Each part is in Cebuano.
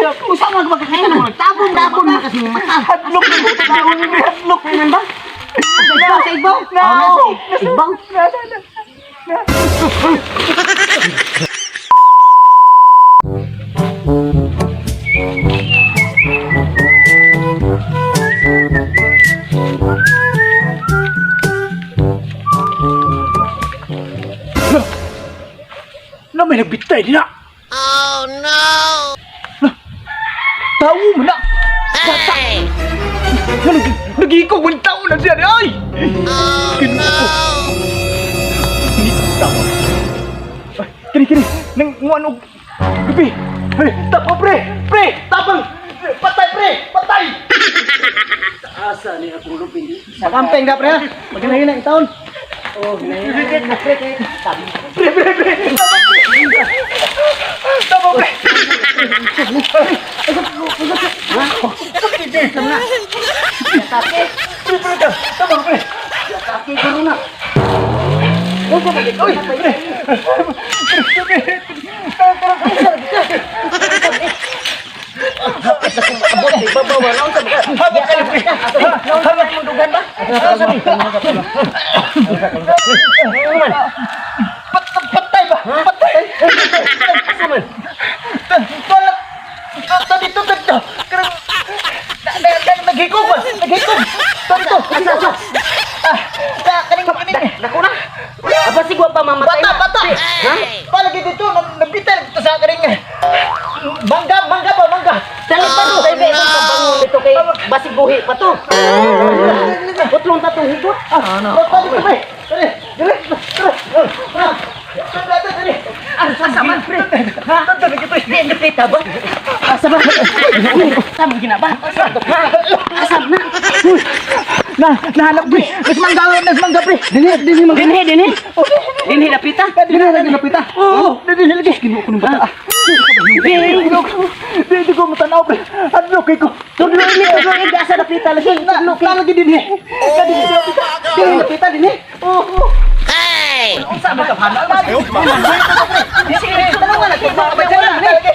diha. Usa man magkakaya na tabon tabon na kasi mata. Hadlok na ko tanaw ni hadlok. Kanan ba? Sa igbaw, sa igbaw. No. Oh, nasa igbaw. Na na na. Na may nagbitay din na. Oh no! Tao mo na. Hey! Nagiko man tao na siya ay. Oh Kinuha ko. no! Hindi tao. Ay, kini kini nang nguan og gabi. Ay, tapo pre, pre, tapang. Patay pre, patay. Asa ni akong lupin di. Sa kampeng da pre ha. Maganahin na taon. Oh, hinahin na pre kay tabi. Pre, pre, pre. Tapang pre. Tapang pre. Atake, Pre, pre, tapang pre. atake guro na. Uy, pre. Pre, Abot kay babaw wala unsa ba? Habak ka pre. Naunsa mo dugan ba? Asa ni? Patay ba? Patay. Asa man? Tolak. Dito, dito, dito. Naghikog ba? Naghikog. Dito. Asa asa? Ah, kaning kaning. Dako na. Aba sigwa pa mamatay Bata, na. bata. Ha? Palagi dito, nabitay dito sa kaning. Mangga, mangga ba, mangga. Salit pa to kay kay pabangon dito kay basig buhi pa to. Putlong ta tong higot. Ah, bata dito, pre. Dali, dali, dali. Dali, dali. Asa man pre? Ha? Dali, dali, pre. Di ang ba? Asa ba? Asa man gina ba? Asa na? Na, nahanap pre. Nas mangga, nas mangga pre. Dili, dili mangga. Dinhi dinhi. Dinhi dapita. Dili lagi napita. Oo, dili lagi. Kinuha ko ng bata. Dili. Dili ko matanaw pre. Adlo kay ko. Tudlo ini, tudlo ini asa dapita lagi. Tudlo kay. Lagi dinhi. Lagi dinhi. Dinhi dapita dinhi. Oo. Hey! Unsa man ka hanap? Sige, tanong nga lagi.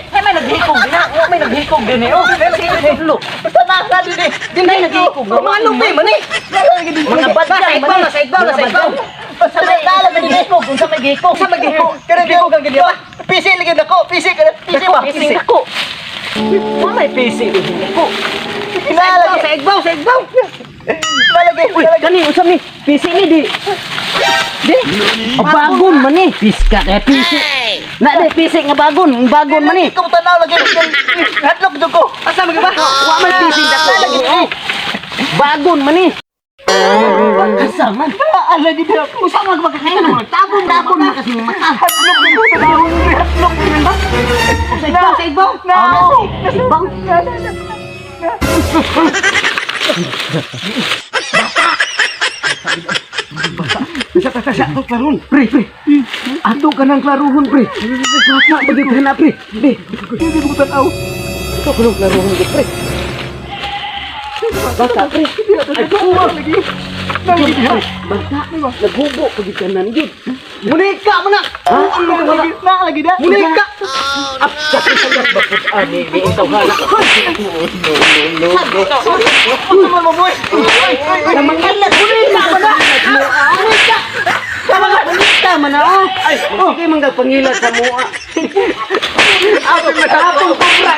Ay may naghikog din na. May naghikog din eh. Oh, sige tudlo. Basta na na dinhi. Dinhi naghikog. Mga lupi man eh. Lagi dinhi. Mga badyan man eh. Sa igbaw na sa igbaw. Basta na na lagi dinhi. Unsa may gihikog? Unsa may gihikog? Kaya gihikog ang ganyan. PC lagi nako, PC ka PC ba? PC dako. Wa may PC dako. Lagi. Sa igbaw, sa igbaw. Lagi. Uy, kani unsa ni? PC ni di. Di. Oh, bagon man ni. Piska kay PC. Hey! Na di PC nga bagon, bagon man ni. Ikaw tanaw lagi. Hadlok jud ko. Asa man ba? Wa may PC dako. Lagi. Oh. Bagon man ni. Asa man? Lagi diha. Unsa man magkakaya na tabon tabon na kasi mata. Hadlok jud ko tanaw. Hadlok. Sa igbaw, sa igbaw. No. Oh, nasa igbaw. Klaron, pre, pre. Ato ka ng klaruhon, pre. Bata, bagay ka na, pre. Pre, Hindi ko tanaw. ikaw ka ng klaruhon, pre. Bata, pre. Ay, kuha lagi. Lagi diha. Bata, naghubo pag ka nan, yun. Munika mo na! Ha? Ano lagi na lagi diha. Munika! Ap, kasi sa ba po, ani, di ikaw hala. No, no, no, no. Ano man mo boy? Ay, ay, ay. Namangilat, munika mo na! Munika! Munika man na, oh. Ay, sige, manggapangilat sa mua. Apin man Tapong kubra.